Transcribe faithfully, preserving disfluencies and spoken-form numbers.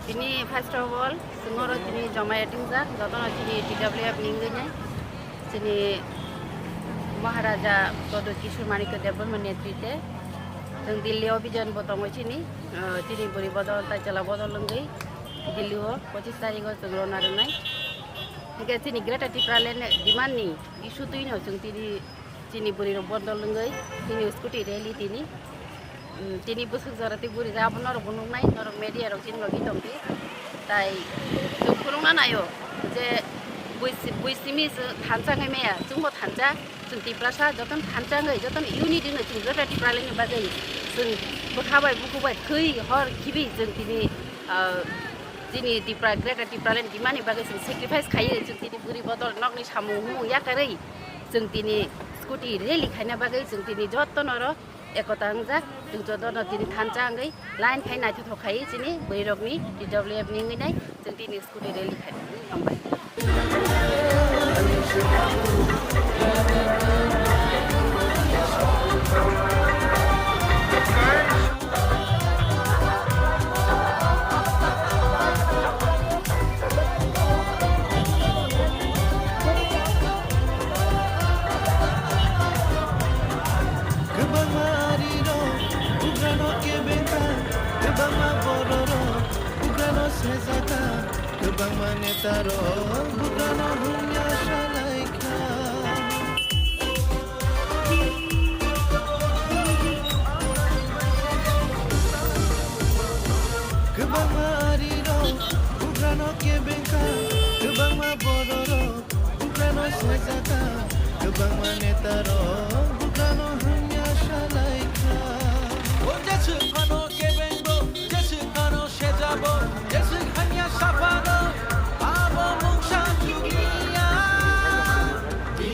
Tini first of all, chwng oro tini jomai tongjak, jotono tini T W F ni wngwi nai. Chini Maharaja Pradyut Kishore Manikya Debbarma netritwe chwng Delhi o bijan bo tongo chini, ah, chini bwrwi bodol, tai chwla bodol wngwi Delhi o pochis tarikh o chwng rona rwnai. Hingke chini Greater Tipraland demand ni issue twino chwng tini chini bwrwi rok bodol wngwi chini scooty rally tini, mm, tini bwswk jora tei bwrwi ja abo norok bo nuknai, norok media rok chini logi tongdi. Tai chwng phunukna naio je bui si-, bui simi se thansa wngwi maya, chwngbo thansa, chwng Tiprasa jotono thansa wngwi, jotono unit wngwi chwng Greater Tipraland ni bagwi chwng bwkha bai bukhuk bai thwi hor khibi chwng tini, ah, chini Tipra, Greater Tipraland demand ni bagwi chwng sacrifice khaiwi chwng tini bwrwi bodol nokni samung humung yakarwi chwng tini scooty rally khaina bagwi chwng tini jotono oro ekota wngjak, chwng jotono tini thansa wngwi line khai naithothok khai chini bwrwirokni T W F ni wngwi nai chwng tini scooty rally khai. Hambai. Kwbangma arirok bugrano kebengkha, kwbangma bororok bugrano sejakha, kwbangma netarok bugrano hwnya salaikha. Kwbangma arirok bugrano kebengkha, kwbangma bororok bugrano sejakha, kwbangma netarok bugrano hwnya salaikha. O jeswk phano kebengbo, jeswk phano sejabo, jeswk hanya saphano